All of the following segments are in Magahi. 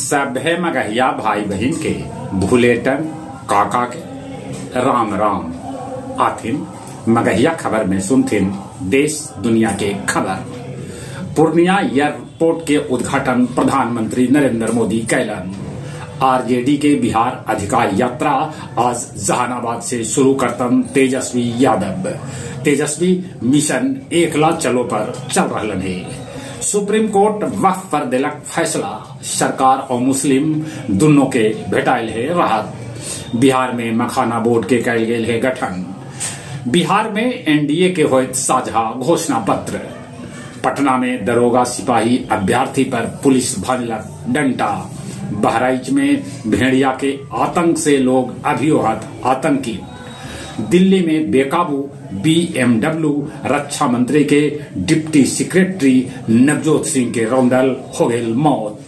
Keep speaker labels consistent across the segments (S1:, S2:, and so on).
S1: सभे मगहिया भाई बहिन के भुलेटन काका के राम राम। आथिन मगहिया खबर में सुनथिन देश दुनिया के खबर। पूर्णिया एयरपोर्ट के उद्घाटन प्रधानमंत्री नरेंद्र मोदी कैलन। आरजेडी के बिहार अधिकार यात्रा आज जहानाबाद से शुरू करतन तेजस्वी यादव। तेजस्वी मिशन एकला चलो पर चल रहलन है। सुप्रीम कोर्ट वक्फ पर दिलक फैसला, सरकार और मुस्लिम दोनों के भेटाइल है राहत। बिहार में मखाना बोर्ड के कैल गेल है गठन। बिहार में एनडीए के होयत साझा घोषणा पत्र। पटना में दरोगा सिपाही अभ्यर्थी पर पुलिस भंजलक डंडा। बहराइच में भेड़िया के आतंक से लोग अभियोहत आतंकी। दिल्ली में बेकाबू बीएमडब्ल्यू रक्षा मंत्री के डिप्टी सेक्रेटरी नवजोत सिंह के रौंदल हो गई मौत।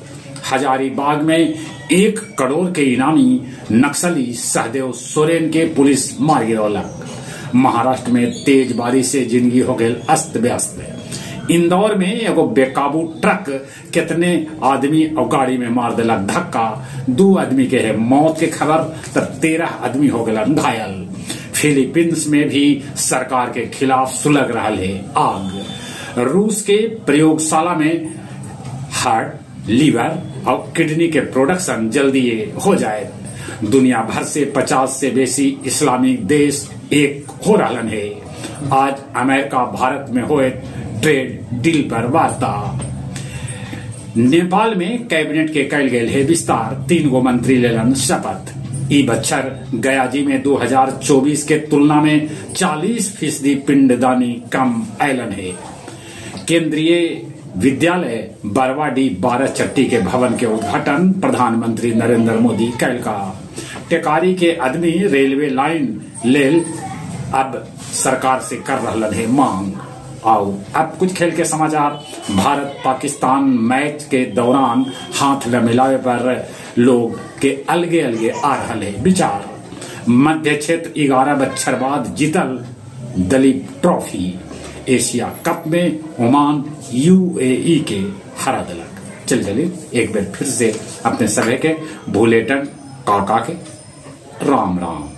S1: हजारीबाग में 1 करोड़ के इनामी नक्सली सहदेव सोरेन के पुलिस मार गिरौलक। महाराष्ट्र में तेज बारिश से जिंदगी हो गई अस्त व्यस्त। इंदौर में एगो बेकाबू ट्रक कितने आदमी और गाड़ी में मार दिलक धक्का। 2 आदमी के है मौत के खबर तो 13 आदमी हो गए घायल। फिलीपींस में भी सरकार के खिलाफ सुलग रहा है आग। रूस के प्रयोगशाला में हार्ट, लीवर और किडनी के प्रोडक्शन जल्दी हो जाए। दुनिया भर से 50 से बेसी इस्लामिक देश एक हो रहा है। आज अमेरिका भारत में होए ट्रेड डील पर वार्ता। नेपाल में कैबिनेट के कैल गेल है विस्तार, 3 गो मंत्री लेलन शपथ। ई बच्छर गयाजी में 2024 के तुलना में 40% पिंडदानी कम ऐलन है। केंद्रीय विद्यालय बरवाडी 12 चट्टी के भवन के उद्घाटन प्रधानमंत्री नरेंद्र मोदी कैल का। टेकारी के आदमी रेलवे लाइन लेल अब सरकार से कर रहलन है मांग। आओ अब कुछ खेल के समाचार। भारत पाकिस्तान मैच के दौरान हाथ न मिलावे पर लोग के अलगे अलगे आ रहे है विचार। मध्य क्षेत्र 11 बच्छर बाद जीतल दलीप ट्रॉफी। एशिया कप में ओमान यूएई के हरा दिलक। चल चलिए एक बार फिर से अपने सभी के भुलेटन काका के राम राम।